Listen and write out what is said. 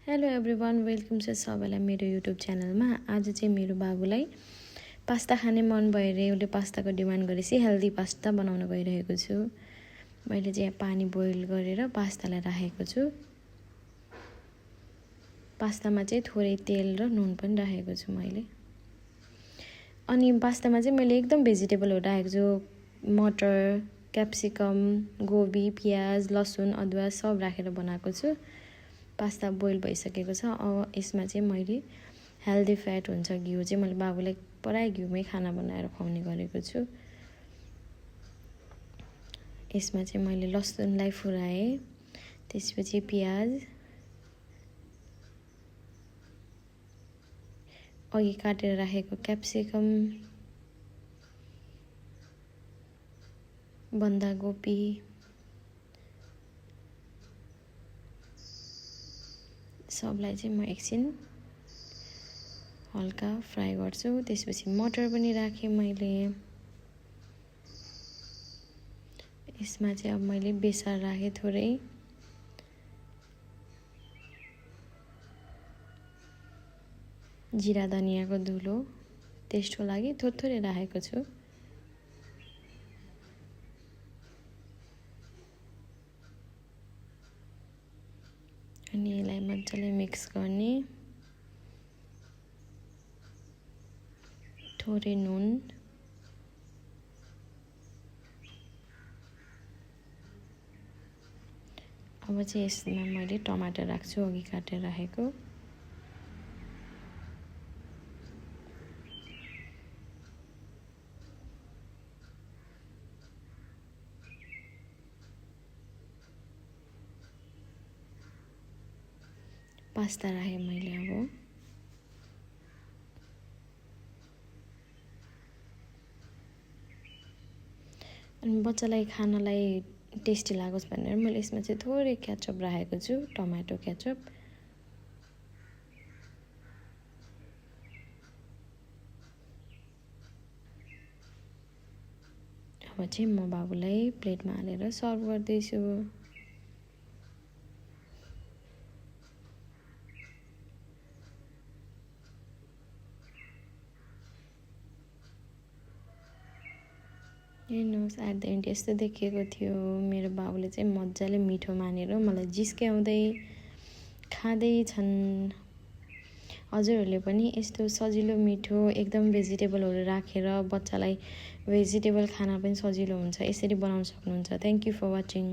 Hello everyone, welcome छ सबैलाई मेरो युट्युब च्यानलमा। आज चाहिँ मेरो बाबुलाई पास्ता खाने मन भएर उसले पास्ताको डिमान्ड गरेपछि हेल्दी पास्ता बनाउन गइरहेको छु। मैले चाहिँ यहाँ पानी बोइल गरेर पास्तालाई राखेको छु। पास्तामा चाहिँ थोरै तेल र नुन पनि राखेको छु मैले। अनि पास्तामा चाहिँ मैले एकदम भेजिटेबलहरू राखेको छु। मटर, क्याप्सिकम, गोबी, प्याज, लसुन, अदुवा सब राखेर बनाएको छु। पास्ता बोइल भइसकेको छ। अब यसमा चाहिँ मैले हेल्दी फ्याट हुन्छ घिउ चाहिँ मैले बाबुलाई प्राय घिउमै खाना बनाएर खुवाउने गरेको छु। यसमा चाहिँ मैले लसुनलाई फुराएँ, त्यसपछि प्याज, अघि काटेर राखेको क्याप्सिकम, बन्दागोपी, सबलाई चाहिँ म एकछिन हल्का फ्राई गर्छु। त्यसपछि मटर पनि राखेँ मैले। यसमा चाहिँ अब मैले बेसार राखेँ थोरै, जिरा धनियाँको धुलो टेस्टको लागि थोरै राखेको छु। अनि यसलाई मजाले मिक्स गर्ने, थोरै नुन, अब चाहिँ यसमा मैले टमाटर राख्छु अघि काटेर राखेको। पास्ता राखेँ मैले। अब अनि बच्चालाई खानालाई टेस्टी लागोस् भनेर मैले यसमा चाहिँ थोरै केचप राखेको छु, टमाटो केचप। अब चाहिँ म बाबुलाई प्लेटमा हालेर सर्भ गर्दैछु। हेर्नुहोस्, एट द एन्ड यस्तो देखिएको थियो। मेरो बाबुले चाहिँ मजाले मिठो मानेर मलाई जिस्क्याउँदै खाँदैछन्। हजुरहरूले पनि यस्तो सजिलो मिठो एकदम भेजिटेबलहरू राखेर बच्चालाई भेजिटेबल खाना पनि सजिलो हुन्छ, यसरी बनाउन सक्नुहुन्छ। Thank you for watching.